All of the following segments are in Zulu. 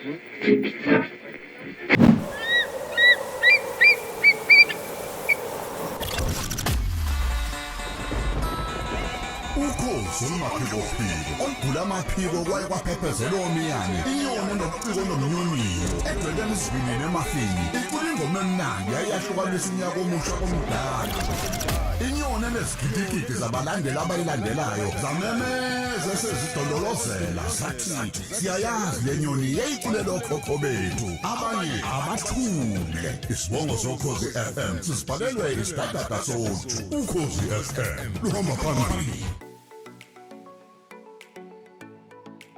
Ukhozi olumaphikophiko olugula amaphiko kwaye kwaphephezela omiyane inyoni enobuciko nomnyonyiyo egcwele emzwini nemafini icula ingoma emnandi yayahlukanisa unyaka omusha komdala inyoni enezigidigidi zabalandeli abayilandelayo zamemeza esezidondolozela zathi siyayazi le nyoni yayiculela okhokho bethu abanye abathule isibongo sokhozi FM sisibhalelwe isidadada soju ukhozi FM luhamba phambili.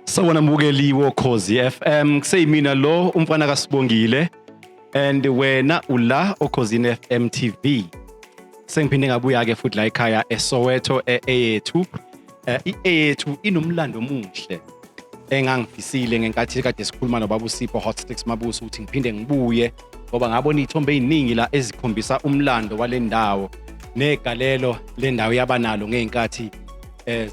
Sawubona mbukeli woKhozi FM, kuseyimina lo umfana kaSibongile and wena ula oKhozini FM TV. Sengiphinde ngabuya ke futhi la ekhaya eSoweto e-Eyethu. I-Eyethu inomlando omuhle engangifisile ngenkathi kade sikhuluma nobaba uSipho Hot Sticks Mabuso ukuthi ngiphinde ngibuye ngoba ngabona iy'thombe ey'ningi la ezikhombisa umlando wale ndawo negalelo lendawo yabanalo ngey'nkathi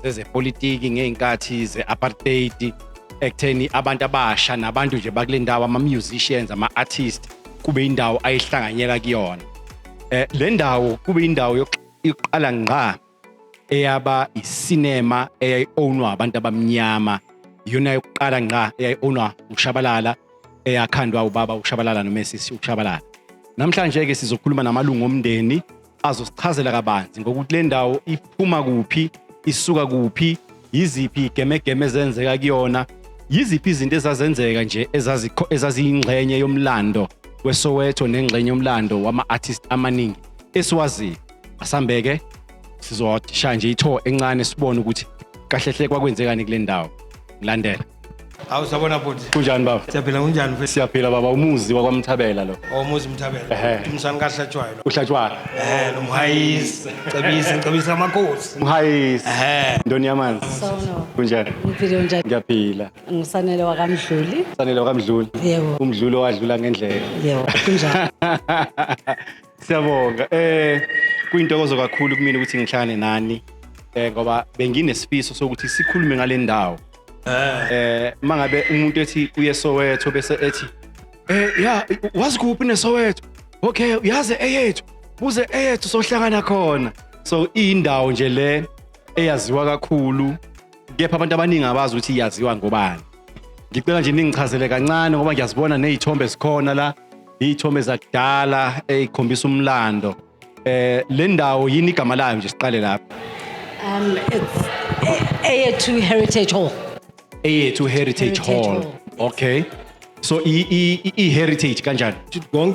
zezepolitiki, ngey'nkathi ze-apartheid, ekutheni abantu abasha nabantu nje bakule ndawo, ama-musicians, ama-artist, kube indawo ayihlanganyela kuyona. Le ndawo kube indawo yokuqala ngqa eyaba isinema eyayi-ownwa abantu abamnyama, iyona yokuqala ngqa eyayi-ownwa uShabalala, eyakhandwa ubaba uShabalala noMesisi uShabalala. Namhlanje-ke sizokhuluma namalungu omndeni azosichazela kabanzi ngokuthi le ndawo iphuma kuphi, isuka kuphi, yiziphi igemegeme ezenzeka kuyona, yiziphi izinto ezazenzeka nje ezaziyingxenye yomlando weSoweto nengxenye yomlando wama-artist amaningi esiwaziyo. Asambeke sizoshaya nje itho encane sibone ukuthi kahle hle kwakwenzekani kule ndawo. Ngilandela. Hawu sabona bhuti. Kunjani baba? Siyaphila kunjani mfethu? Siyaphila baba, umuzi wakwaMthabela lo. Oh umuzi Mthabela. Ehhe. Dumisani kaHlatshwayo lo. Uhlatshwayo. Eh lo Mhayisi. Cebisa cebisa amakhosi. Mhayisi. Ehhe. Ndoni yamanzi. Sawubona. Kunjani? Ngiphile unjani? Ngiyaphila. Ngisanele wakaMdluli. Sanele wakamdluli. Yebo. Umdluli owadlula ngendlela. Yebo, kunjani? Siyabonga. Kuyintokozo kakhulu kumina ukuthi ngihlangane nani. Ngoba benginesifiso sokuthi sikhulume ngale ndawo. Mangabe umuntu ethi uye Soweto bese ethi ya wazi kuphi neSoweto? Okay, uyazi eyethu. Buze eyethu sohlangana khona. So indawo nje le eyaziwa kakhulu kepha abantu abaningi abazi ukuthi iyaziwa ngobani. Ngicela nje ningichazele kancane ngoba ngiyazibona nezithombe zikhona la, izithombe zakudala ezikhombisa umlando. Le ndawo yini igama layo nje, siqale lapha? It's Eyethu Heritage Hall. Eyethu Heritage Heritage Hall. Hall. Okay. So i heritage kanjani?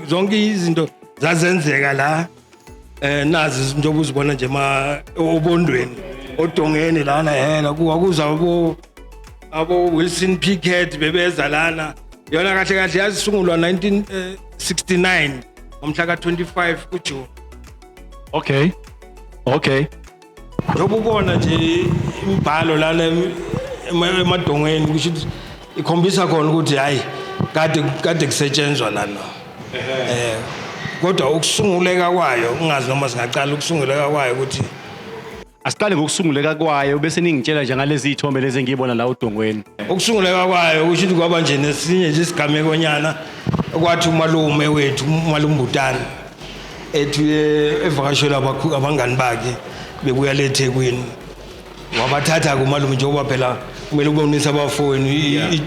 Zonke izinto zazenzeka la. Nazi njengoba uzibona nje ma obondweni, odongeni lana yena kuza abo Wilson Pickett bebeza lana. Yona kahle kahle yasungulwa 1969 ngomhla ka-25 kuJune. Okay. Okay. Njengoba ubona nje imibhalo lana emadongeni kusho ukuthi ikhombisa khona ukuthi hayi kade kusetshenzwa lana. Kodwa ukusunguleka kwayo ungazi noma singaqala ukusunguleka kwayo ukuthi asiqale ngokusunguleka kwayo bese ningitshela nje ngalezi zithombe lezi engiyibona la odongweni. Ukusunguleka kwayo kusho ukuthi kwaba nje nesinye nje isigamekonyana okwathi umalume wethu uMalumbutane ethu evakashela abangani bakhe bebuya le eThekwini, wabathatha kumalume njengoba phela kumele ubonise abafowenu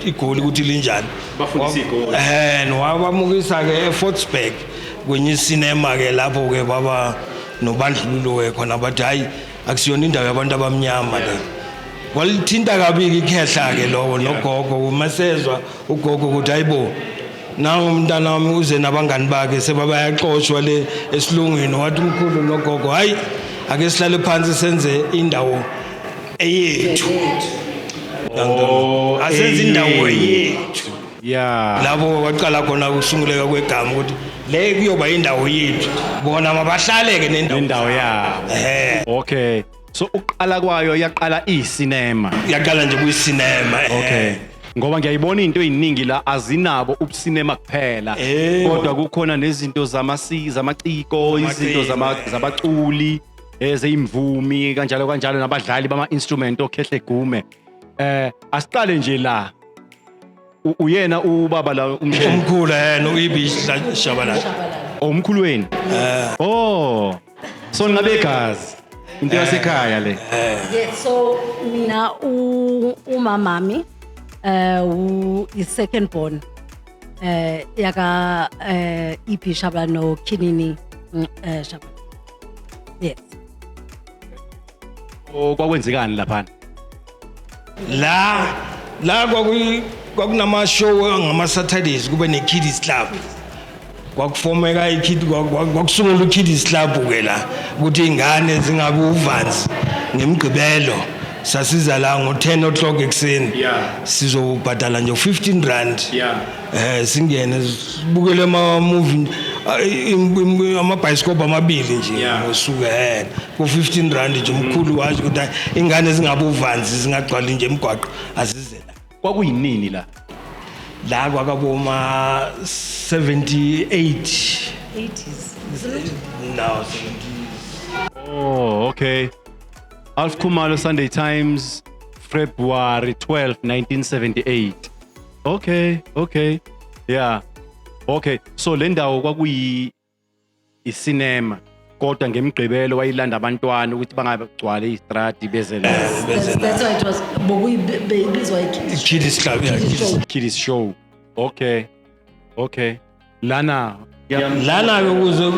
iGoli ukuthi linjani. Bafundise iGoli. Wabamukisa-ke eFortsburg kwenye isinema-ke lapho-ke baba nobandlululo-ke khona, bathi hhayi akusiyona indawo yabantu abamnyama le. Walithinta kabi-ke ikhehla-ke lowo nogogo, masezwa ugogo ukuthi hayibo nangu umntana wami uze nabangani bakhe sebabayaxoshwa le esilungwini. Wathi umkhulu nogogo hayi ake sihlale phansi senze indawo eyethu. Oh, asenze indawo eyethu. Lapho kwaqala khona ukusunguleka kwegama ukuthi le kuyoba indawo yethu, bona mabahlaleke nendawo nendawo yabo. Okay. So ukuqala kwayo yaqala isinema. Yaqala nje kuyisinema. Okay. Ngoba ngiyayibona into eziningi la azinabo ubusinema kuphela. Kodwa kukhona nezinto zamaciko, izinto zabaculi, ezeyimvumi kanjalo kanjalo nabadlali bama instrument okhehle gume. Asiqale nje la. Uyena ubaba la umsheni? Umkhulu yena uyibi Shabalala. Omkhulu wenu? Oh. So ningabe igazi. Into yasekhaya le. Yes, so mina umamami is second born yaka EP Shabalala no Kinini Shabalala. Yes. Oh, kwakwenzekani lapha? La kwakunama show ngama Saturdays, kube ne Kiddies Club. Kwakufomeka ikid, kwakusungulwa i-Kiddies Club ke la ukuthi ingane zingabe uvanzi. Ngemgqibelo sasiza la ngo-10 o'clock ekuseni. Sizobhadala nje 15 rand. Singene sibukele ama movie, ama bioscope amabili nje ngosuku ku 15 rand nje. Umkhulu washo ukuthi hayi, ingane zingabe uvanzi, zingagcwali nje emgwaqo, azize la. Kwakuyinini la? La kwakaboma 78. 80s. No, 70s. Oh, okay. Alf Khumalo, Sunday Times, February 12, 1978. Okay. Yeah. Okay. So le ndawo kwakuyi icinema kodwa ngemigqibelo wayilanda abantwana ukuthi bangagcwali izitradi beze la. That's why it was bokuyibizwa i-Kiddies. Kiddies Club, yeah. Kiddies Kiddies. Show. Kiddies show. Okay. Okay. Lana Lana ke, ukuze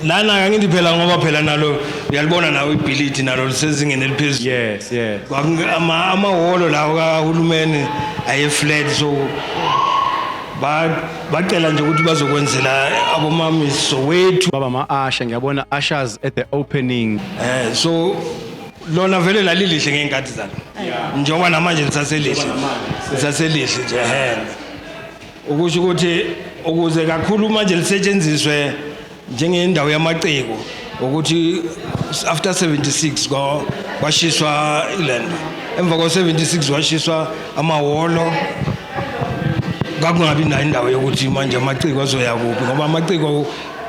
lana angithi phela, ngoba phela nalo uyalibona nawe ibhilidi nalo lisezingeni eliphezulu. Yes. Amahholo lawo kahulumeni aye flat, so bacela nje ukuthi bazokwenzela abomami Soweto. Baba ma-usher, ngiyabona ushers at the opening. So lona vele lalilihle ngey'nkathi zalo, njengoba namanje lisaselihle, lisaselihle nje. Ukusho ukuthi ukuze kakhulu manje lisetshenziswe njengendawo yamaciko, ukuthi after 76 kwashiswa ilento. Emva kwa-76 washiswa amahholo, kwakungabi nayo indawo yokuthi manje amaciko azoya kuphi, ngoba amaciko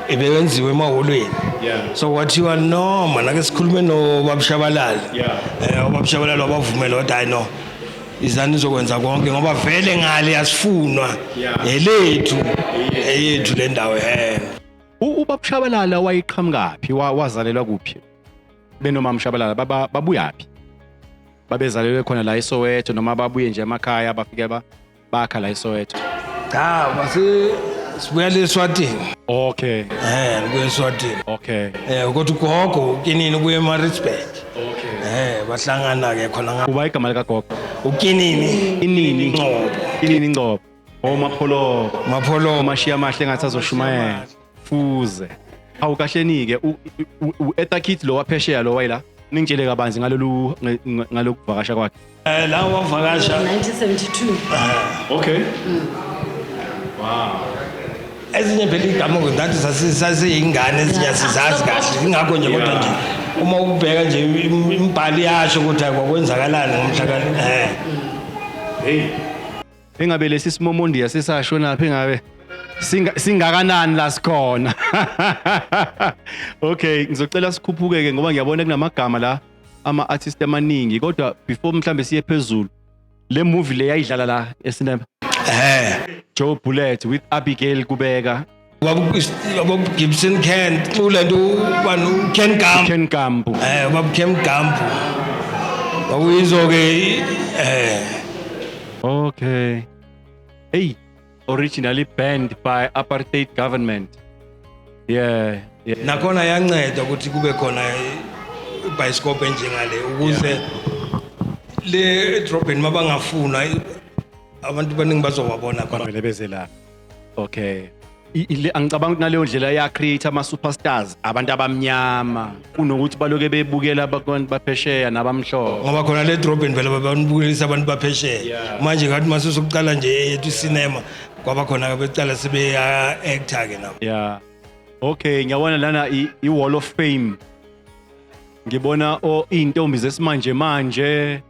ebewenziwe emahholweni. So kwathiwa no mana ake sikhulume nobabushabalala. Ubabushabalala wabavumela, wathi hayi no, izani izokwenza konke ngoba vele ngale asifunwa. Elethu, eyethu le ndawo. Ubaba Shabalala wayeqhamukaphi? Wazalelwa kuphi? Benomama Shabalala baba babuyaphi? Babezalelwe khona la eSoweto noma babuye nje emakhaya bafike bakha la eSoweto? Cha, base sibuya le Eswatini. Kuya eSwatini. Kodwa ugogo uKinini ubuye eMaritzburg. Bahlangana ke khona nga Uba igama lika gogo? uKinini. Inini? Ngcobo. Inini Ngcobo. Omapholo. Mapholo. Omashiya amahle ngathi azoshumayela. Fuze. Hawu kahleni ke, u-Eartha Kitt lo waphesheya lo wayila. Ningitshele kabanzi ngalolu ngalokuvakasha kwakhe. La wavakasha 1972. Okay. Ezinye phela igama ngathi sasiyingane, ezinye asizazi kahle ingakho nje, kodwa nje uma ubheka nje imbhalo iyasho ukuthi hayi, kwakwenzakalani ngomhla ka Hey. Engabe lesi simomondiya sisasho naphi, engabe singakanani la sikhona. Okay, ngizocela sikhuphuke ke ngoba ngiyabona kunamagama la ama artist amaningi, kodwa before mhlambe siye phezulu, le movie le yayidlala la ecinema. Joe Bullet with Abigail Kubeka. Babu Gibson Kent kulento bani, Ken Gampu. Ken Gampu. Babu Ken Gampu bakuyizo ke. Okay. Hey, originally banned by apartheid government. Yeah. Nakhona yanceda ukuthi kube khona ibhayisikobho enjengale ukuze le edrobheni mabangafuna abantu baningi bazowabona khona. Bavele beze la. Okay. Angicabanga ukuthi naleyo ndlela ya create ama superstars abantu abamnyama kunokuthi baloke bebukela abantu baphesheya nabamhlophe. Ngoba khona le drobheni vele babanibukisa abantu baphesheya. Manje ngathi mase sokuqala nje eyethu cinema, kwaba khona becala sebeya actor ke nabo. Yeah. Okay, ngiyabona lana i Wall of Fame. Ngibona o intombi zesimanje manje.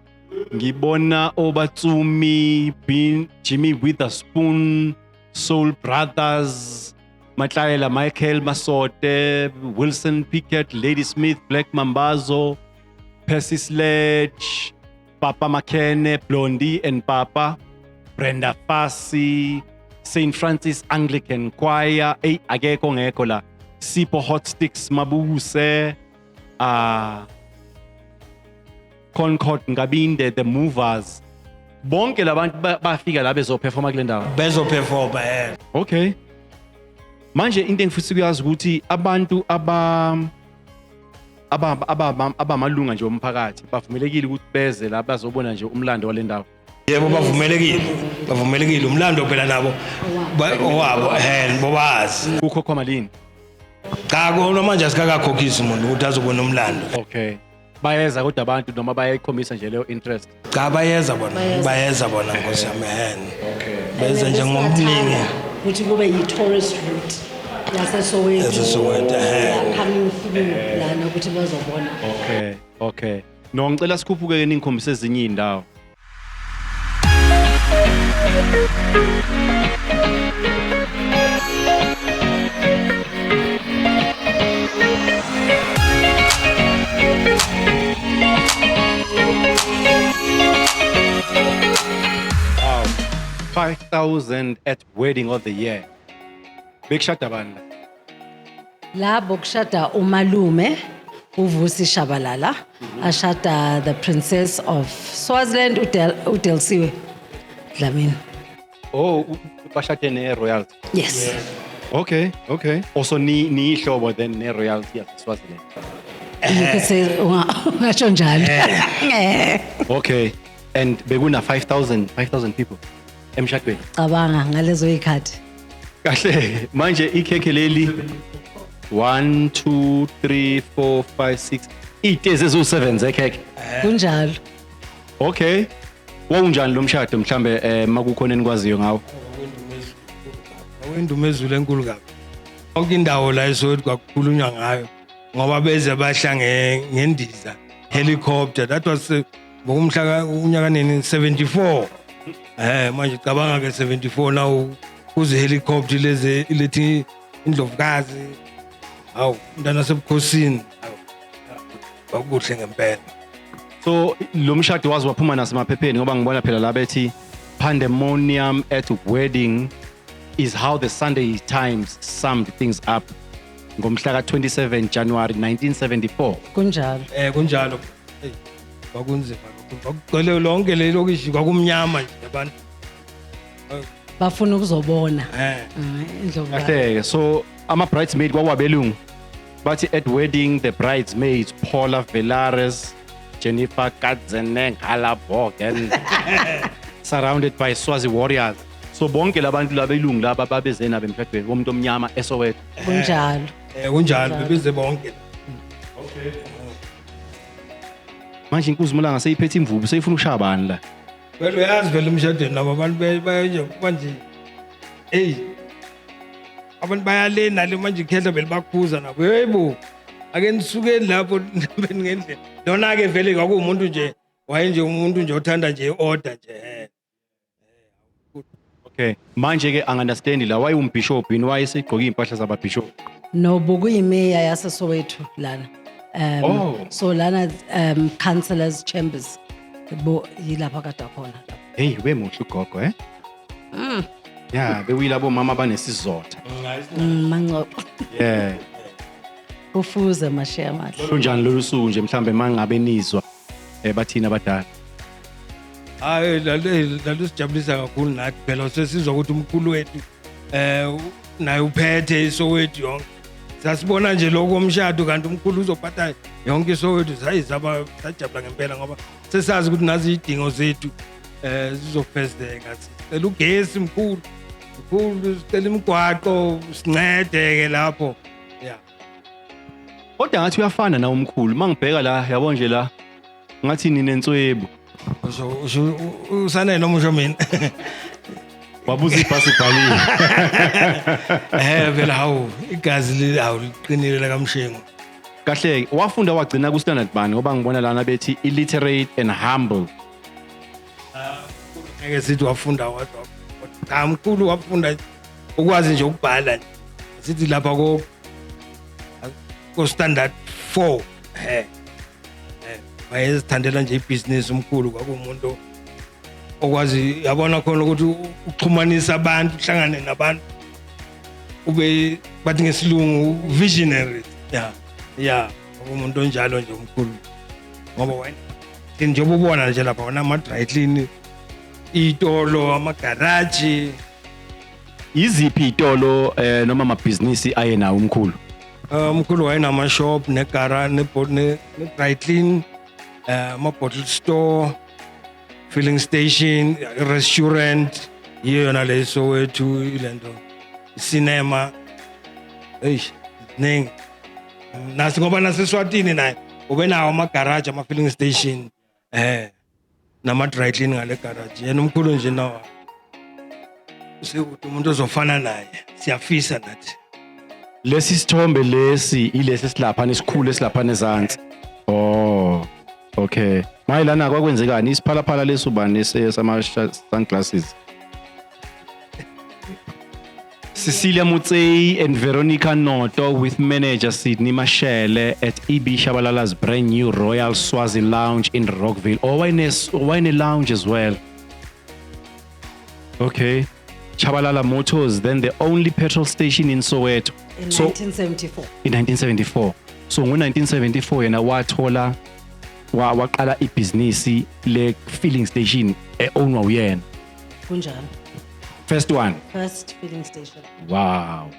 Ngibona obatsumi Bin Jimmy Witherspoon, Soul Brothers, Matlaela Michael Masote, Wilson Pickett, Ladysmith Black Mambazo, Percy Sledge, Papa Makene, Blondie and Papa. Brenda Fassie, St Francis Anglican Choir, ey akekho ngekho la. Sipho Hot Sticks Mabuse, Concord Nkabinde, The Movers. Bonke labantu bafika la bezoperforma kule ndawo. Bezoperforma. Okay. Manje into engifisa ukuyazi ukuthi abantu abamalunga nje omphakathi bavumelekile ukuthi beze la bazobona nje umlando wale ndawo. Yebo, bavumelekile, bavumelekile. Umlando phela nabo owabo, bobazi. Kukhokhwa malini? Cha, kona manje asikakakhokhisi umuntu ukuthi azobona umlando. Okay. Bayeza kodwa abantu noma bayayikhombisa nje leyo interest? Cha, bayeza bona. Bayeza. Bayeza bona, nkosi yami. Okay. Beza nje ngomningi. Ukuthi kube yi-tourist route yaseSoweto. YaseSoweto. They are coming through lana ukuthi bazobona. Okay. No, ngicela sikhuphuke ningikhombise ezinye izindawo. Wow. 5,000 at wedding of the year. Bekushada bani la? Labo kushada umalume uVusi Shabalala, ashada the Princess of Swaziland, uDelsiwe Dlamini. Oh, bashade ne-royalty. Yes. Okay. Also ni nihlobo then ne-royalty yase-Swaziland. You could say ungasho njalo. Okay. And bekuna 5,000 people emshadweni. Cabanga ngalezo zikhathi. Kahle. Manje ikhekhe leli 1 2 3 4 5 6 iy'tezi eziwu-7 zekhekhe. Kunjalo. Okay. Wawunjani lo mshado mhlambe, makukhona enikwaziyo ngawo? Awendumezulu enkulu kabi. Yonke indawo la eSoweto kwakukhulunywa ngayo ngoba beze bahla ngendiza, helicopter. That was ngokumhla unyaka nini, 74. Manje cabanga ke 74 now kuze helicopter lezi lethi indlovukazi. Hawu, umntana sebukhosini. Hawu, kwakuhle ngempela. So lo mshado waze waphuma nasemaphepheni ngoba ngibona phela la bethi pandemonium at wedding is how the Sunday Times summed things up ngomhla ka-27 January 1974. Kunjalo. Kunjalo. Hey, kwakunzima kakhulu. Kwakugcwele lonke leli lokishi, kwakumnyama nje abantu. Bafuna ukuzobona. Indlovukazi. Kahle-ke, so ama-bridesmaid kwakwabelungu. Bathi at wedding the bridesmaids Paula Velares, Jennifer Katzeneng, Halabogen surrounded by Swazi warriors. So bonke labantu labelungu laba babeze nabo emshadweni womuntu omnyama eSoweto. Kunjalo. Kunjalo, bebeze bonke. Okay. Manje inkunzi Mulanga seyiphethe imvubu, seyifuna ukushaya bani la? Vele uyazi vele emshadweni nabo abantu baye manje. Hey. Abantu bayale nale manje ikhehla belibakhuza nabo. Yebo. Ake nisukeni lapho ngendlela. Lona ke vele kwakuwumuntu nje, wayenje umuntu nje othanda nje iorder nje. Okay. Manje ke angi-understand la why umbishop yini wayesegqoke impahla zababishop? No, bekuyimeya yaseSoweto lana. Oh. So lana councillors chambers bo yilapha kade khona. Hey, wemuhle ugogo eh? Yeah, bekuyilabo mama abanesizotha. Mangcobo. Yeah. Kufuze mashiya amahle. Lunjani lolu suku nje mhlambe mangabe nizwa bathina abadala? Hayi, lalusijabulisa kakhulu nathi phela sesizwa ukuthi umkhulu wethu naye uphethe iSoweto yonke. Sasibona nje lokho komshado kanti umkhulu uzophatha yonke iSoweto. Sayizaba sajabula ngempela ngoba sesazi ukuthi nazi izidingo zethu zizofezeka. Sicela ugesi mkhulu, mkhulu sicela imigwaqo sincedeke lapho. Yeah. Kodwa ngathi uyafana na umkhulu mangibheka la, yabo nje la ngathi ninenswebu. Usho usane noma usho mina? Wabuza ibhasi ibhaliwe. Vele hawu igazi hawu liqinile la kaMshengu. Kahle wafunda wagcina ku standard bani ngoba ngibona lana bethi illiterate and humble. Ngeke sithi wafunda wadwa. Cha mkhulu wafunda ukwazi nje ukubhala nje. Sithi lapha ko standard 4. Wayezithandela nje ibhizinisi umkhulu, kwakuwumuntu Okwazi yabona khona ukuthi uxhumanisa abantu, uhlangane nabantu, ube bathi ngesilungu visionary. Yeah, umuntu onjalo nje omkhulu, ngoba wena njengoba ubona nje lapha wona ama-dry clean, iy'tolo, amagaraji. Iziphi itolo noma amabhizinisi aye nawo umkhulu? Umkhulu wayenama-shop negara ne-dry clean, ama-bottle store, filling station, restaurant, yiyo yona le Soweto, ilento cinema. Eish, ziningi nasi, ngoba naseSwatini naye ubenawo amagaraji, ama-filling station, nama-dry clean ngale garage. Yena umkhulu nje nawo usekude, umuntu ozofana naye siyafisa nathi. Lesi sithombe lesi, ilesi silapha esikhulu esilapha nezansi. Oh, okay. Maye, lana kwakwenzekani? Isiphalaphala lesu bani sama sunglasses? Cecilia Mutsei and Veronica Noto with manager Sydney Mashele at EB Shabalala's brand new Royal Swazi Lounge in Rockville. Oh, wine lounge as well. Okay. Chabalala Motors, then the only petrol station in Soweto. In So 1974. In 1974. So ngo-1974 yena wathola waqala ibhizinisi le filling station e-ownwa uyena. Kunjalo. First one. First filling station. Wow.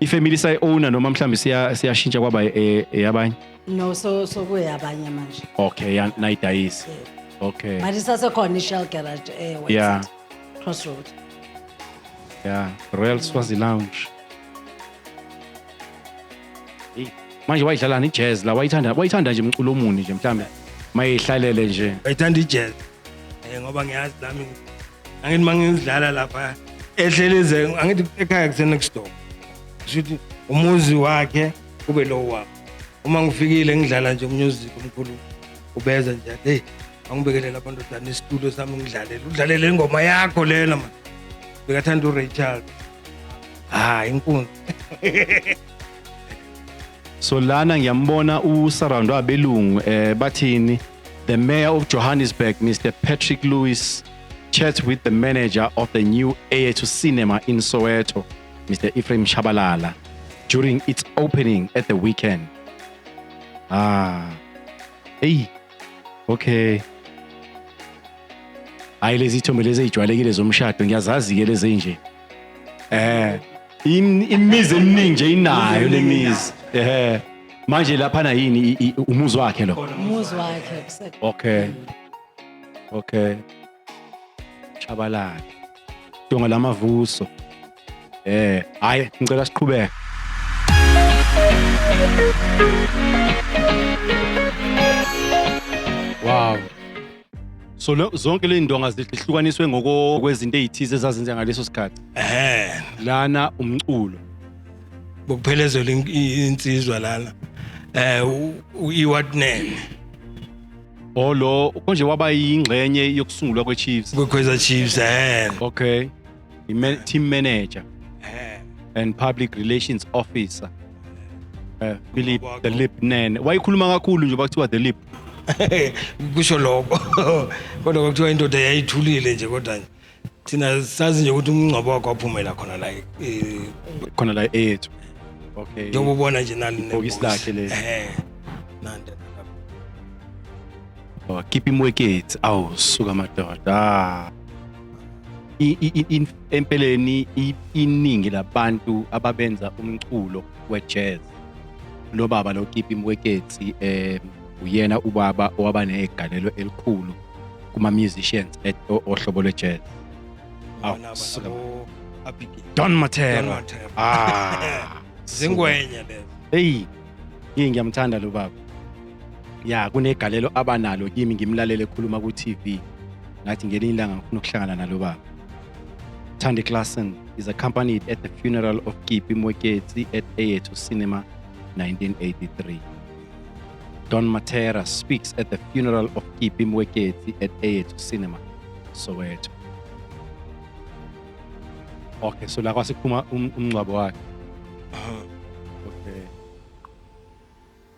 Ifamily sayi-owner noma mhlawumbe siyashintsha kwaba eyabanye? No, so kuyabanye manje. Okay, nayidayisa. Okay. But isasekhona i-Shell garage White City, Crossroad. Yeah, Royal Swazi Lounge. Hey, manje wayidlalani i-jazz la? Wayithanda nje umculo omuni nje mhlambe mayihlalele nje? Bayithanda ijazz, ngoba ngiyazi nami, angithi mangizidlala lapha ehleleze, angithi ekhaya kuse next door, kusho ukuthi umuzi wakhe kube lo wami. Uma ngifikile ngidlala nje umusic, omkhulu ubeza nje athi, "Hey, angibekele lapha ndodana isitulo sami, ngidlalele, udlalele ingoma yakho lena man." Bekathanda uRay Charles, ha, inkunzi. So lana ngiyambona usurround abelungu, bathini? The mayor of Johannesburg, Mr Patrick Lewis, chats with the manager of the new Eyethu Cinema in Soweto, Mr Ephraim Shabalala, during its opening at the weekend. Ah, hey, okay. Hayi, lezi ithombe lezi ey'jwayelekile zomshado, ngiyazazi-ke lezi nje. Imizi eminingi nje inayo le mizi. Manje laphana yini, umuzi wakhe lo? Umuzi wakhe Okay. Shabalala. Donga lamavuso. Hayi, ngicela siqhubeke. Wow. So zonke le ndonga zihlukaniswe ngokwezinto ezithize ezazenza ngaleso sikhathi. Lana umculo. Bokuphelezela insizwa lana, uIwatnen. Oh, lo konje waba yingxenye yokusungulwa kweChiefs. Kwe-Kaizer Chiefs. Okay. Team manager and public relations officer. Philip the Lip Nene. Wayikhuluma kakhulu nje, bakuthiwa the Lip. Kusho lokho, kodwa kwakuthiwa indoda yayithulile nje, kodwa nje thina sazi nje ukuthi umngcwabo wakhe waphumela khona la Khona la eyethu. Okay. Njengoba ubona nje nali Ibhokisi lakhe leli. Nande. Oh, Kippie Moeketsi. Awu, suka madoda. Ah. Empeleni iningi labantu ababenza umculo we-jazz. Lo baba lo Kippie Moeketsi, uyena ubaba owaba negalelo elikhulu kuma musicians ohlobo lwe-jazz. Awu, suka. Abigail. Don Mattera. Don Mattera. Ah. Zingwenya lezo. Hey, ngike ngiyamthanda lo baba. Ya, kunegalelo abanalo kimi, ngimlalele ekhuluma ku TV. Ngathi ngelinye ilanga ngifuna ukuhlangana nalo baba. Thandi Klaasen is accompanied at the funeral of Kippie Moeketsi at Eyethu Cinema 1983. Don Mattera speaks at the funeral of Kippie Moeketsi at Eyethu Cinema, Soweto. Okay, so la kwase kuphuma umngcwabo wakhe. Okay.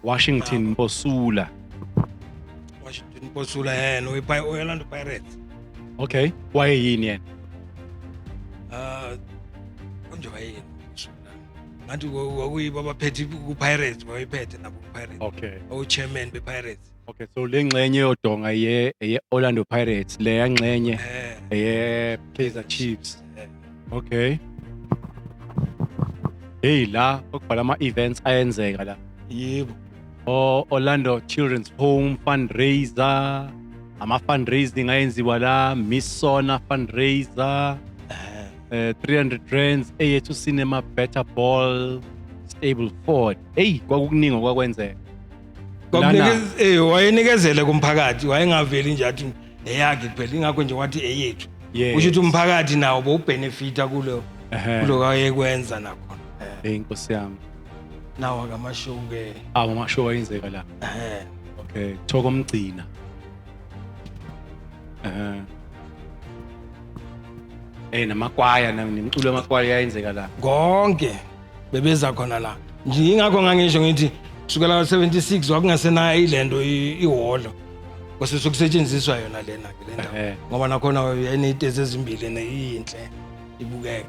Washington Mposula. Washington Posula, no Orlando Pirates. Okay, wayeyini yena? Ah, konje wayeyini? Ngathi kwakuyibo abaphethe ku-Pirates, wayephethe nabo ku-Pirates. Okay. O-chairman be-Pirates. Okay, so le ngxenye yodonga ye eye Orlando Pirates, le ngxenye eye Kaizer Chiefs. Okay. Hey, la okubhala ama events ayenzeka la. Yebo. O Orlando Children's Home fundraiser, ama fundraising ayenziwa la, Miss Sona fundraiser, 300 rands Eyethu Cinema Better Ball Stable Ford. Hey, kwakukuningi okwakwenzeka. Lana Wayenikezele kumphakathi, wayengaveli nje athi eyakhe kuphela, ingakho nje wathi eyethu. Kusho ukuthi umphakathi nawo bowubenefita kulo kuloko ayekwenza nakhona. Hey, Nkosi yami. Nawo akamashow ke. Awu, amashow ayenzeka la. Okay, Thoko Mgcina. Namakwaya nemiculo yamakwaya yayenzeka la. Konke bebeza khona la. Nje ingakho ngangisho ngithi kusukela ka-76 kwakungasenayo ilento ihholo. Kwase sokusetshenziswa yona lena ke le ndawo. Ngoba nakhona yayiney'tezi ezimbili neyinhle ibukeka.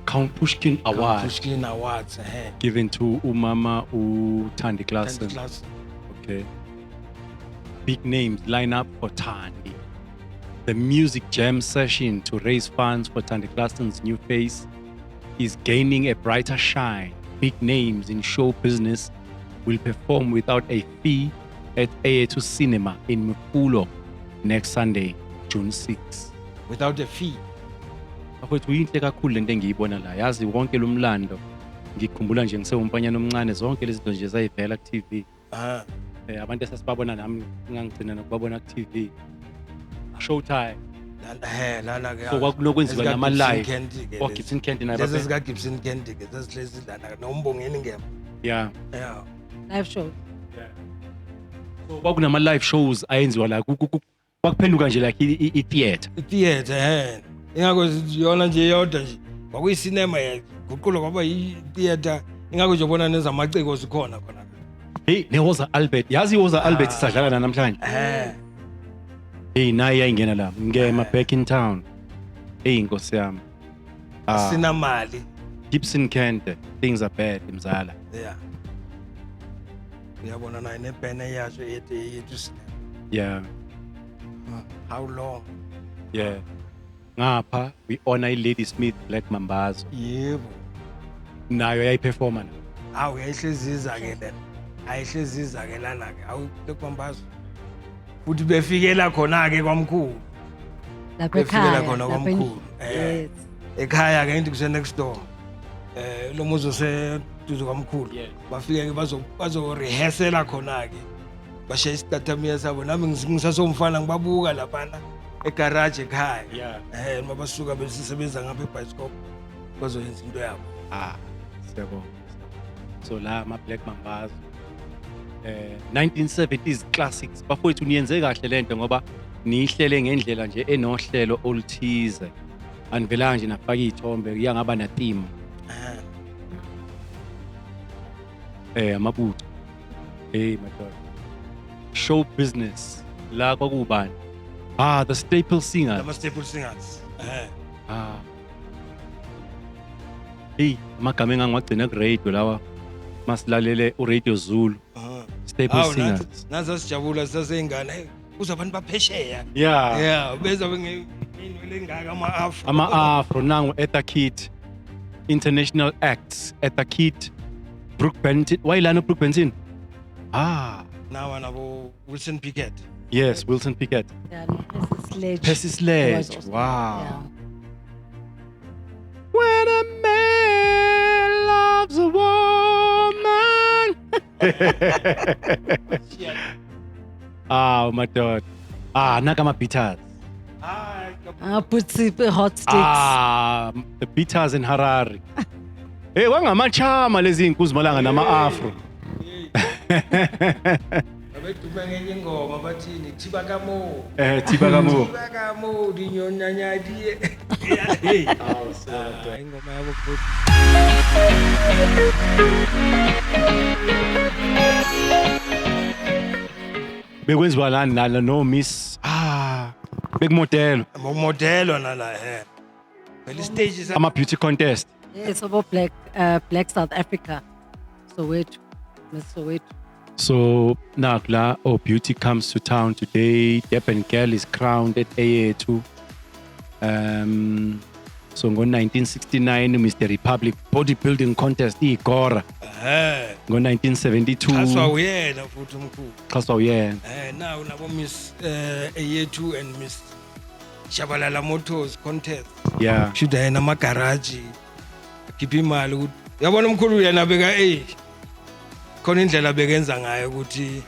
Count Pushkin Award. Count Pushkin Awards, Given to umama uThandi Klaasen. Thandi Klaasen. Okay. Big names line up for Thandi. The music jam session to raise funds for Thandi Klaasen's new face is gaining a brighter shine. Big names in show business will perform without a fee at Eyethu Cinema in Mofolo next Sunday, June 6. Without a fee. Bafowethu, yinhle kakhulu lento engiyibona la. Yazi wonke lo mlando ngikhumbula nje ngisewumfanyana omncane, zonke lezi zinto nje zayivela ku TV. Abantu esasibabona nami ngangigcina nokubabona ku TV. Showtime. Lana ke. So kwakunokwenziwa Ezika nama Gibson live. Kent ke Oh, lezi. Gibson Kent naye Lezi babe. zika Gibson Kent ke zazihlezi lana noMbongeni Ngema. Yeah. Yeah. Live show. Yeah. So kwakunama live shows ayenziwa la, kwakuphenduka nje like i theater. I-theater, Ingakho yona nje yodwa nje. Kwakuyisinema yaguqulwa kwaba i-theater. Ingakho nje ubona nezamaciko zikhona khona. Hey, neWoza Albert. Yazi iWoza Albert isadlala na namhlanje. Hey, nayi yayingena la. Ngema back in town. Hey, Nkosi yami. Sinamali. Gibson Kent, things are bad mzala. Yeah. Uyabona naye nebhene yasho ethi yethu sinema. Yeah. How long? Yeah. Ngapha we honor iLadysmith Black Mambazo. Yebo. Nayo yayiperforma na. Awu, yayihleziza ke lena. Ayihleziza ke lana ke. Awu, Black Mambazo. Futhi befikela khona ke kwamkhulu. Lapha Befikela ekhaya, khona lapha kwamkhulu. Yes. Ekhaya ke into kuse next door. Lo muzi oseduze kwamkhulu. Yes. Bafike ke bazo rehearsela khona ke. Bashaye isitatamiya sabo, nami ngisasomfana ngibabuka laphana egarage ekhaya. Yeah. Noma basuka besisebenza ngapha ebioscope bazoyenza into yabo. Siyabonga. So la ama Black Mambazo. 1970s classics. Bafowethu niyenze kahle lento ngoba niyihlele ngendlela nje enohlelo oluthize. Anivelanga nje nafaka izithombe, kuyangaba na theme. Amabutho. Hey madoda. Show business. La kwakubani? The Staple Singers. Lama Staple Singers. Hey, amagama engangiwagcina ku radio lawa. Masilalele u Radio Zulu. Staple Awu, Singers. nathi sasijabula saseyingane. Hey, kuze abantu baphesheya. Yeah. Yeah, beza ngeinwele engaka ama-afro. Ama-afro nangu Eartha Kitt. International acts Eartha Kitt, Brook Benton. Wayilana Brook Benton? Nawa nabo Wilson Pickett. Yes, Wilson Pickett. Yeah, no, Percy Sledge. Percy Sledge. Was also, Wow. Yeah. When a man loves a woman. My God. Naka ama Beatles. Put the hot sticks. The Beatles in Harare. Hey, wangamachama lezi inkuzimalanga nama afro. Abedume ngenye ingoma bathini Thiba ka mo. Thiba ka mo. Thiba ka mo dinyonyanya di. Hey. Ingoma yabo futhi. Bekwenziwa lani nala no Miss. Bekumodelo. Modelwa nala he. Phela istage Ama beauty contest. Yes, obo Black South Africa. Soweto. Miss Soweto. So naku la, oh, beauty comes to town today. Durban girl is crowned at Eyethu. So ngo-1969 Mr Republic bodybuilding contest igora. Ngo-1972. Xhaswa uyena futhi umkhulu. Xhaswa uyena. Nawu nabo Miss Eyethu and Miss Shabalala Motors contest. Shuda yena amagaraji akhipha imali ukuthi yabona umkhulu yena beka khona indlela bekenza ngayo ukuthi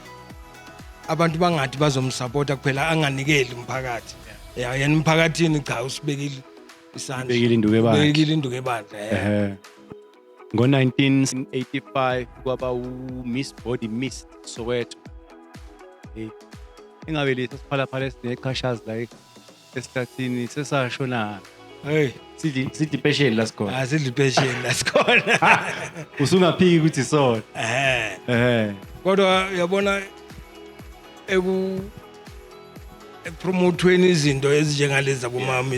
abantu bangathi bazomsupporta kuphela, anganikeli umphakathi. Ya, yena umphakathini cha, usibekile isandla. Ubekile induku ebandla. Ubekile induku ebandla. Ngo-1985 kwaba u-Miss Body Miss Soweto. Hey. Ingabe lesi siphalaphala esineqhashazi la esihlathini sesashona? Hey. Sidli impesheni la sikhona. Asidli impesheni la sikhona. Usungaphiki ukuthi sona. Kodwa uyabona ekupromothweni izinto ezinjengalezi zabomama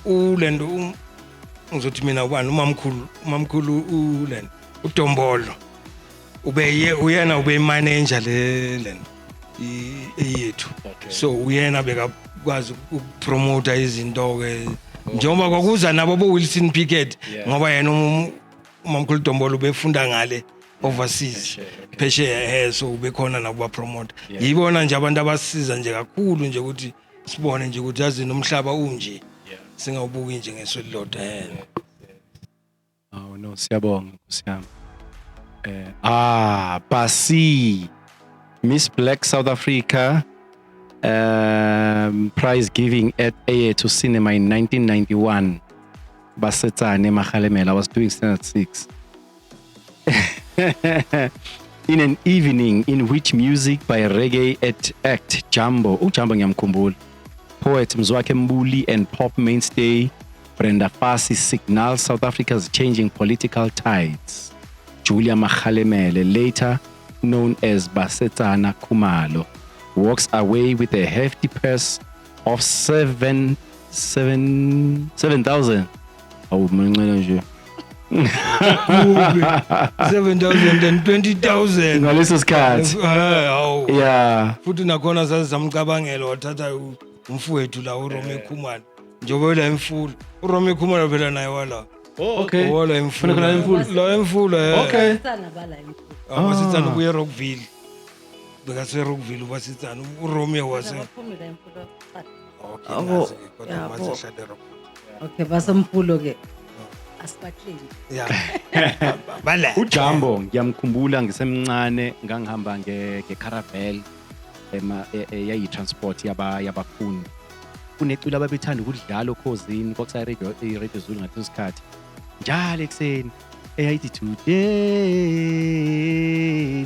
ulendo ngizothi mina ubani umamkhulu ulendo uDombolo ubeye uyena ube manager le lento eyethu. So uyena bekakwazi ukupromota izinto ke njengoba kwakuza nabo bo Wilson Pickett, ngoba yena umamkhulu Dombolo ubefunda ngale overseas, phesheya, so ubekhona nabo bapromote. Yibona nje abantu abasiza nje kakhulu nje ukuthi sibone nje ukuthi yazi nomhlaba unje, singawubuki nje ngeso elilodwa. Oh no, siyabonga Nkosi yami. Basi Miss Black South Africa prize giving at Eyethu Cinema in 1991. Basetsane Makgalemele, I was doing standard 6. In an evening in which music by reggae at act Jumbo, uJumbo ngiyamkhumbula, poet Mzwakhe Mbuli and pop mainstay Brenda Fassie signal South Africa's changing political tides. Julia Makgalemele, later known as Basetsana Khumalo, walks away with a hefty purse of seven, seven, seven thousand. Oh, mncane nje. 7,000 and 20,000. Ngaleso sikhathi. Hawu. Futhi nakhona sazamcabangela wathatha umfowethu la uRome Khumalo. Njengoba la emfula. uRome Khumalo phela naye wala. Oh, okay. Wala emfula. Khona la emfula. La emfula. Okay. Basetsana bala emfula. Basetsana kuye Rockville. Bekase Rockville ubasetsana uRomeo wase. Abaphumi la emfula. Okay. Abo, Nazi ke, kodwa yabo. masehlale Rockville. Okay, basemfulo ke. Asibaklini. Yeah. Bala. uJumbo ngiyamkhumbula ngisemncane, ngangihamba nge-caravel ema yayi transport yabafundi. Kuneculo ababethanda ukudlala okhozini, kwakusayi radio, i-Radio Zulu ngaleso sikhathi. Njalo ekuseni eyayithi today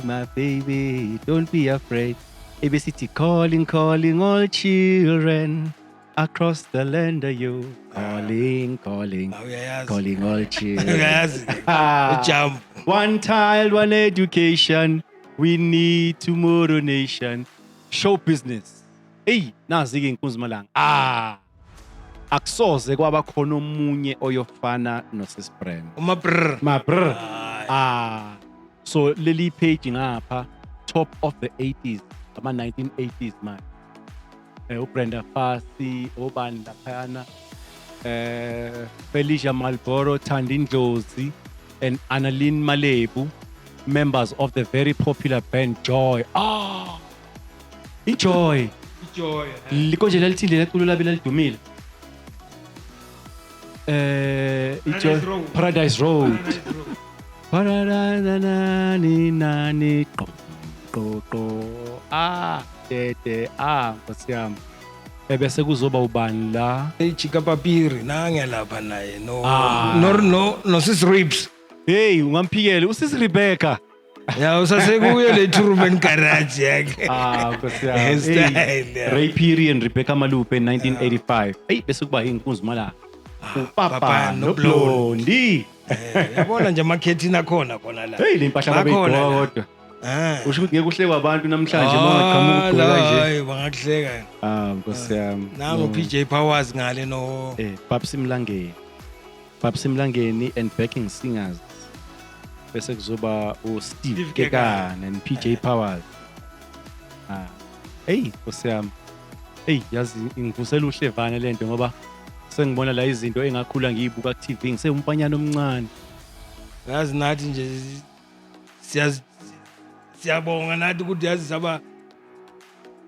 my baby don't be afraid. Ebesithi calling, calling all children across the land are you calling, calling, Uyayazi. calling all children. Uyayazi. Ujumbo. One child, one education. We need tomorrow nation. Show business. Hey, nazi ke inkunzi malanga. Akusoze kwaba khona omunye oyofana noSis Brand. Uma brr. Ma brr. So leli page ngapha, top of the 80s, ama 1980s man. uBrenda Fassie, obani laphayana, Felicia Malboro, Thandi Ndlozi and Annalene Malebu, members of the very popular band Joy. iJoy. iJoy. Likonje lalithile leculo labe lalidumile. iJoy. Paradise Road. Paradise Road. Paradise Road. Paradise nani qo qo qo. De de Nkosi yami. Ebese kuzoba ubani la? Chika Papiri nange lapha naye no no no no Sis Ribs. Hey, ungamphikele uSis Rebecca. Ya, usasekuyo le Truman Garage yakhe. Nkosi yami. Hairstyle, Hey, yeah. Ray Phiri and Rebecca Malupe in 1985. Hey, bese kuba inkunzi mala. uPapa Papa no Blondie. Yabona nje amakhethini akhona khona la. Hey, le mpahla Bakhona babeyigqoka la. kodwa. Eh. Usho ukuthi ngeke uhlekwe abantu namhlanje uma ungaqhamuka ugqoke kanje. Hayi, bangakuhleka. Ah, Nkosi yami. Nangu PJ Powers ngale no Babs Mlangeni. Babs Mlangeni and backing singers. Bese kuzoba uSteve Steve Kekana and PJ Powers. Ah. Hey, Nkosi yami. Hey, yazi ingivusela uhlevane lento ngoba sengibona la izinto engakhula ngiyibuka ku TV ngisewumfanyana omncane. Yazi nathi nje siyabonga nathi ukuthi yazi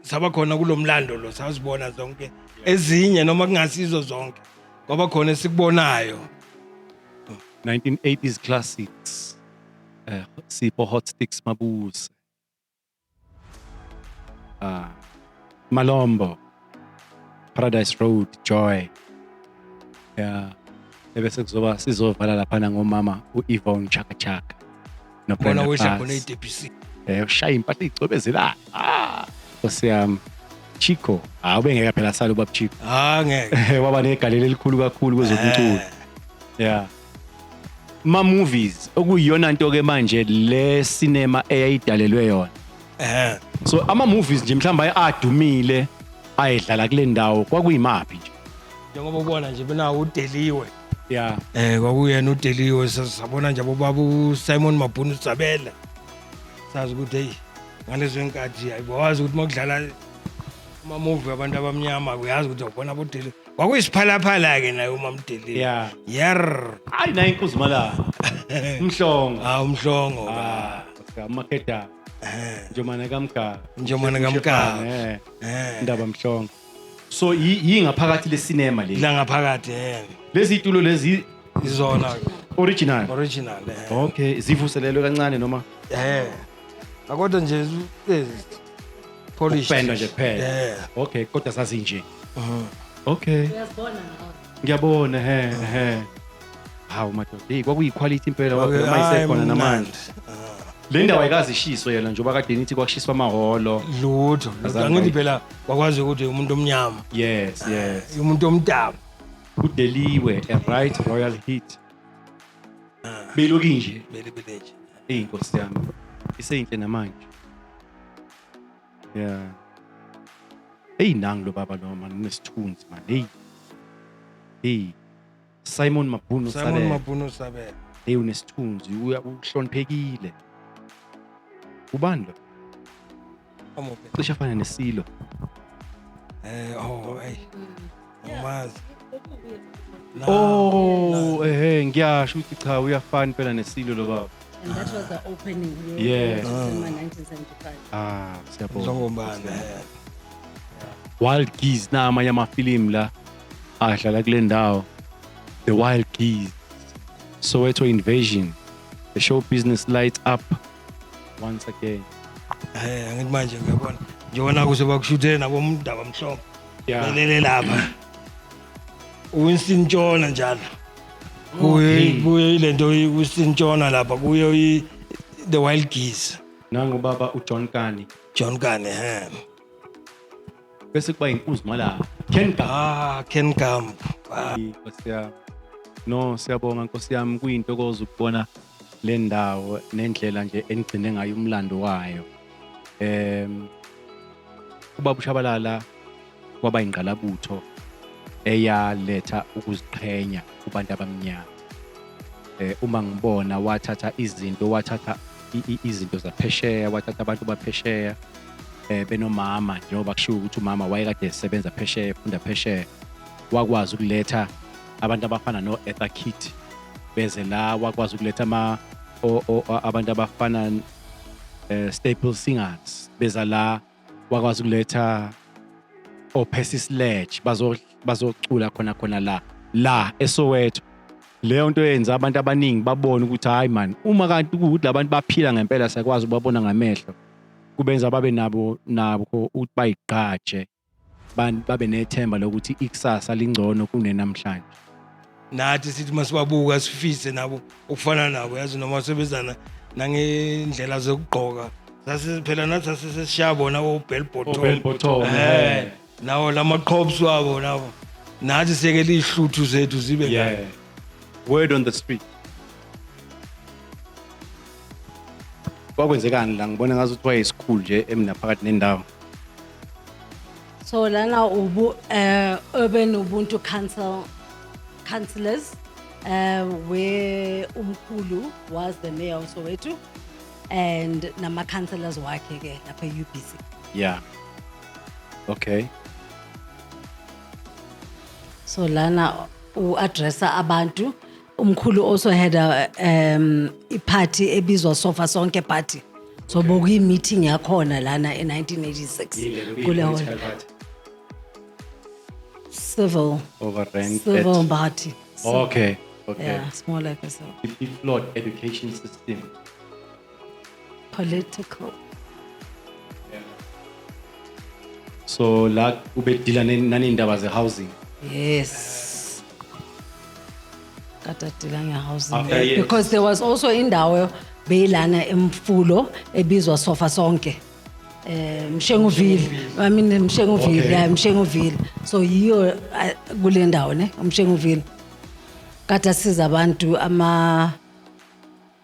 saba khona kulomlando lo, sazibona zonke ezinye noma kungasizo zonke, kwaba khona esikubonayo. 1980s classics. Sipho Hot Sticks Mabuse. Malombo. Paradise Road, Joy. Yeah. Ebese kuzoba sizovala laphana ngomama uYvonne Chaka Chaka. No Bona Brenda wehla khona Fassie. iDPC. Ushaya impahla icwebezelayo. Ah, Nkosi yami. Chico, ubengeke phela sale ubaba Chico. Ah, ngeke. Waba negalelo elikhulu kakhulu kwezomculo. Yeah. Ma movies okuyiyona nto ke manje le cinema eyayidalelwe yona. So ama movies nje mhlawumbe adumile ayedlala kule ndawo kwakuyimaphi nje? Njengoba ubona nje bena uDeliwe. Yeah. Kwakuyena uDeliwe, sabona nje abobaba uSimon Mabhunu Sabela. Sazi ukuthi hey ngalezo nkathi ayibawazi ukuthi makudlala ama movie abantu abamnyama uyazi ukuthi ubona aboDeliwe. Kwakuyisiphalaphala ke naye uMamDeliwe. Yeah. Yer. Hayi naye inkuzimalanga. Umhlongo. Ah, umhlongo. Ah, Makeda. Njomane kaMgaba. Njomane kaMgaba. Indaba Mhlongo. So yingaphakathi le cinema le. La ngaphakathi Lezi itulo lezi izona original. Original. Okay, zivuselelwe kancane noma? Akodwa nje polished. Ukupendwa nje kuphela. Okay, kodwa sazinje. Okay. Uyazibona nawe. Ngiyabona he. Hawu madoda, hey kwakuyi quality impela kwaphela mayisekhona namanje. Le ndawo ayikaze ishiswe yona njengoba kade nithi kwakushiswa amahholo. Lutho. Azange Angithi phela kwakwazi ukuthi umuntu omnyama. Yes, yes. Umuntu omdaba. Udeliwe a right royal hit. Beloki nje. Bele bele nje. Hey Nkosi yami. Iseyinhle namanje. Yeah. Hey nangu lo baba lo man unesithunzi man. Hey. Hey. Simon Mabhunu Simon Sabela. Mabhunu Sabela. Hey unesithunzi uhloniphekile. Ubani lo? Amuphi? Cishe afana nesilo. Oh hey. Umazi. Oh, ngiyasho ukuthi cha uyafana phela nesilo lo baba. And that was the opening. Yeah. In 1975. Ah, siyabonga. Njengombana. Wild Geese na amanye amafilimu la adlala kule ndawo. The Wild Geese. Soweto Invasion. The show business lights up once again. Angithi manje ngiyabona. Njengoba kuze bakushuthele nabo umndaba mhlongo. Yeah. Belele lapha. Winston Ntshona njalo. Kuye ilento Winston Ntshona lapha kuye The Wild Geese. Nangu baba uJohn Kani. John Kani Bese kuba inkunzi mala. Ken Gamp. Ah, Ken Gamp. Nkosi yami. No, siyabonga Nkosi yami kuyintokozo ukubona le ndawo nendlela nje enigcine ngayo umlando wayo. Ubaba uShabalala kwaba ingqalabutho eyaletha ukuziqhenya kubantu abamnyama. Uma ngibona wathatha izinto, wathatha izinto zaphesheya, wathatha abantu baphesheya benomama, njengoba kushiwo ukuthi umama wayekade esebenza phesheya, efunda phesheya, wakwazi ukuletha abantu abafana no-Eartha Kitt beze la, wakwazi ukuletha abantu abafana Staple Singers beza la, wakwazi ukuletha o-Percy Sledge bazocula khona khona la eSoweto. Leyo nto yenza abantu abaningi babone ukuthi hayi man, uma kanti ukuthi labantu baphila ngempela siyakwazi ukubabona ngamehlo, kubenza babe nabo ukuthi bayigqaje, babe nethemba lokuthi ikusasa lingcono kunenamhlanje. Nathi sithi masibabuka sifise nabo ukufana nabo, yazi noma sebenzana nangendlela zokugqoka. Sasiphela nathi sasesiyabona o-bell bottom. O-bell bottom, Nawo lamaqhops wabo nabo. Nathi siyekela izihluthu zethu zibe Yeah. Word on the street. Kwakwenzekani la? Ngibona ngathi wayesikhulu nje emina phakathi nendawo. So lana ubu Urban Ubuntu Council councillors, where umkhulu was the mayor of Soweto and nama councillors wakhe ke lapha e-UBC. Yeah, okay. So lana u-addressa abantu. Umkhulu also had a i-party ebizwa Sofa Sonke Party. So bokuyi meeting yakhona lana in 1986 kule hall. Civil Over rent. Civil party. Okay. Yeah, it's more like a civil. I-flawed education system. Political. So la ube-deala naney'ndaba ze-housing. Yes. Kade a-deala nge-housing. After years. Because there was also indawo beyilana emfulo ebizwa Sofa Sonke. Mshenguville. I mean Mshenguville, yeah, Mshenguville. So yiyo kule ndawo ne, Mshenguville. Kade asiza abantu ama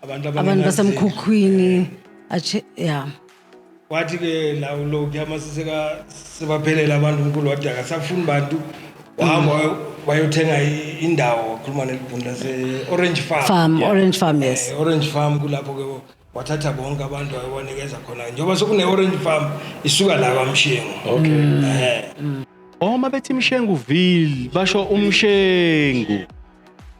Abantu abantu abangenazindlu. basemkhukhwini. Ache, yeah. Wathi ke lawo lokhu amasiseka sebaphelela abantu, umkhulu wathi akasafuni bantu, wahamba wayothenga indawo, wakhuluma nelibhunu lase-Orange Farm. Farm, Orange Farm, yes. Orange Farm, kulapho ke wathatha bonke abantu wayebanikeza khona, njengoba sekune-Orange Farm isuka la kwaMshengu. Okay. Oh, mabethi Mshenguville basho uMshengu.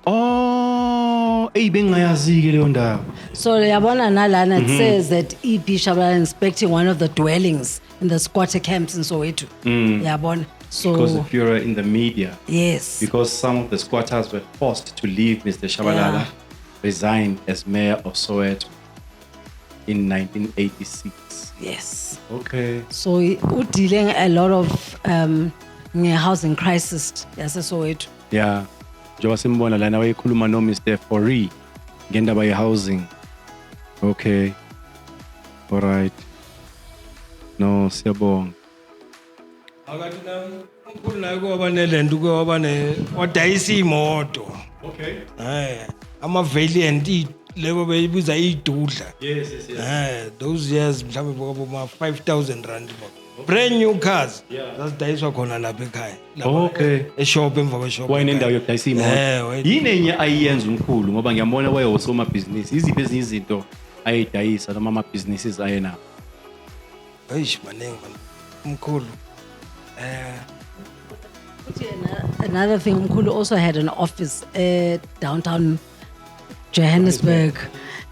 Oh, eyi, bengingayazi-ke leyo ndawo. So yabona nalana it says that EP Shabalala inspecting one of the dwellings in the squatter camps in Soweto. Yabona. So Because the furor in the media yes. because some of the squatters were forced to leave, Mr. Shabalala resigned as mayor of Soweto in 1986. Yes. Okay. So dealing a lot of nge-housing crisis yase Soweto. Yeah, njengoba simbona lana wayekhuluma no Mr. Fourie ngendaba ye-housing. Okay, all right, no, siyabonga. Akathi na umkhulu naye kwaba nelento, kwaba ne wadayisa imoto. Ama-Valiant lebo beyibiza iy'dudla. Yes. Those years mhlawumbe bokaboma R5000 ba brand new cars zazidayiswa khona lapha ekhaya. Lapha e-shop, emva kwe-shop. Wayenendawo yokudayisa imoto. Yini enye ayiyenza umkhulu? Ngoba ngiyambona wayewusomabhizinisi. Iziphi ezinye izinto ayidayisa noma amabhizinisi ayenawo? Eish, maningi man umkhulu. Futhi another thing, umkhulu also had an office downtown Johannesburg.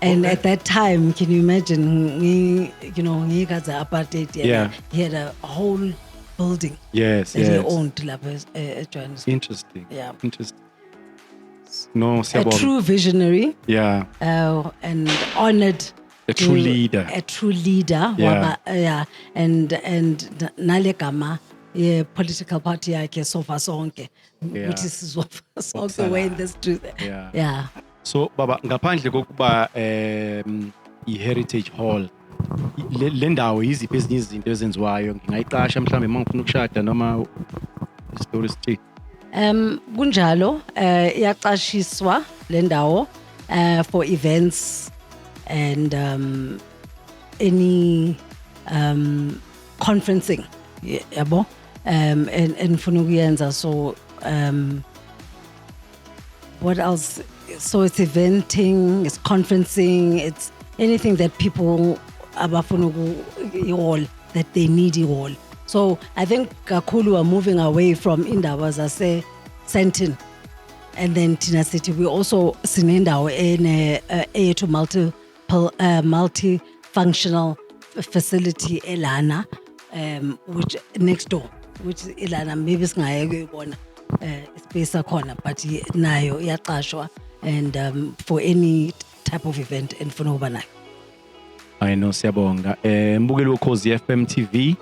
And at that time, can you imagine, ngikaze apartheid, yena, he had a whole building that he owned lapha e-Johannesburg. Interesting. Yeah. Interesting. No, A siyabonga. true visionary and honored. A true leader. A true leader. Yeah. And nale gama ye political party yakhe, Sofa Sonke. Ukuthi sizofa sonke, we're in this truth. Yeah. So baba, ngaphandle kokuba i-heritage hall, le ndawo, yiziphi ezinye izinto ezenziwayo? Ngingayiqasha mhlawumbe uma ngifuna ukushada noma story street? Kunjalo, iyaqashiswa le ndawo for events and any conferencing, yabo, and funa ukuyenza. So what else? So it's eventing, it's conferencing, it's anything that people abafuna i-hall, that they need i-hall. So I think kakhulu are moving away from indaba zase Sandton. And then thina sithi we also sinendawo ene eyethu multiple multi-functional facility elana, which next door, which ilana, maybe singaye kuyibona space sakhona, but nayo iyaqashwa and for any type of event enifuna ukuba nayo. I know, siyabonga. Mbukeli woKhozi FM TV,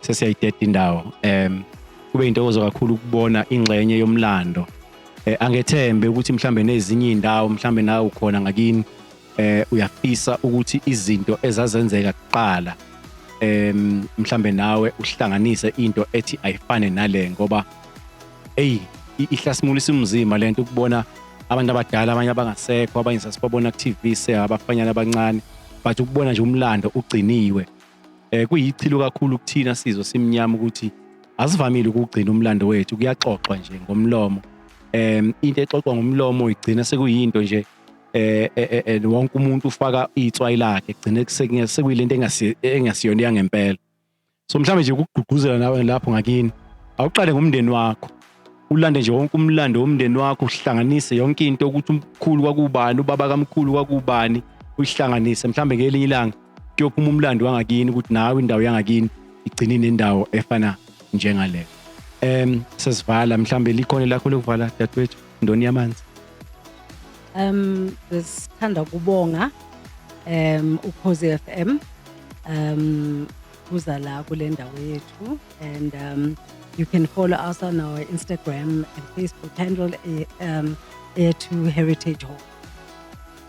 sesiyayideda indawo. Kube intokozo kakhulu ukubona ingxenye yomlando. Angethembe ukuthi mhlambe nezinye indawo, mhlambe nawe ukhona ngakini, uyafisa ukuthi izinto ezazenzeka kuqala, mhlambe nawe uhlanganise into ethi ayifane nale, ngoba hey, ihlasimulisa umzimba lento ukubona abantu abadala, abanye abangasekho, abanye sasibabona ku TV se abafanyana abancane. But ukubona nje umlando ugciniwe, kuyichilo kakhulu kuthina sizwe simnyama ukuthi asivamile ukugcina umlando wethu. Kuyaxoxwa nje ngomlomo. Into exoxwa ngomlomo igcina sekuyinto nje wonke umuntu ufaka itswayi lakhe, gcine sekuyilento engasiyona yangempela. So mhlawumbe nje ukugqugquzela nawe lapho ngakini, awuqale ngomndeni wakho, ulande nje wonke umlando womndeni wakho, uhlanganise yonke into ukuthi umkhulu kwakubani, ubaba kamkhulu kwakubani, uyihlanganise. Mhlawumbe ngelinye ilanga kuyophuma umlando wangakini ukuthi nawe indawo yangakini igcine inendawo efana njengaleyo. Sesivala, mhlawumbe likhona lakho lokuvala, dadewethu Ndoni Yamanzi? Besithanda kubonga Ukhozi FM kuza la kule ndawo yethu, and you can follow us on our Instagram and Facebook handle, Eyethu Heritage Hall.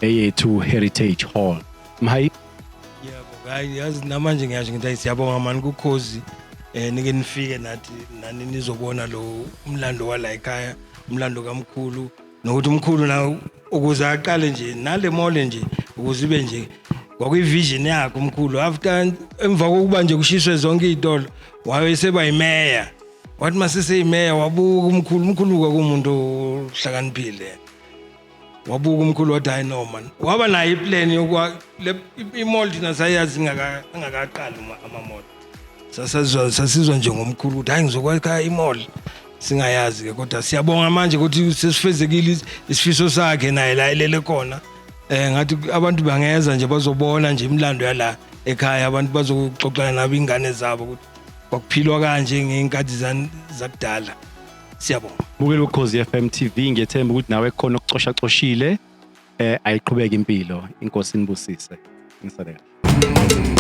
Eyethu Heritage Hall. Mhayi. Yebo, hayi, yazi namanje ngiyasho ngithi hayi, siyabonga mani kuKhozi, nike nifike nathi nani nizobona lo umlando wala ekhaya, umlando kamkhulu, nokuthi umkhulu na ukuze aqale nje nale mall nje ukuze ibe nje kwakuyi-vision yakhe umkhulu. After, emva kokuba nje kushiswe zonke iy'tolo, wabe seba yimeya. Wathi mase seyimeya wabuka umkhulu, umkhulu kwakuwumuntu ohlakaniphile, wabuka umkhulu wathi hayi no man, waba nayo iplan yokwa le imall. Thina sayazi ingakaqali ama-mall, sasizwa nje ngomkhulu ukuthi hayi, ngizokwakha imall, singayazi-ke. Kodwa siyabonga manje ukuthi sesifezekile isifiso sakhe naye la elele khona. Ngathi abantu bangeza nje bazobona nje imilando yala ekhaya, abantu bazoxoxana nabo ingane zabo ukuthi kwakuphilwa kanje ngey'nkathi zakudala. Siyabonga. Bukela Ukhozi FM TV, ngiyethemba ukuthi nawe khona okucosha coshile. Ayiqhubeka impilo, inkosi inibusise, ngisale kahle.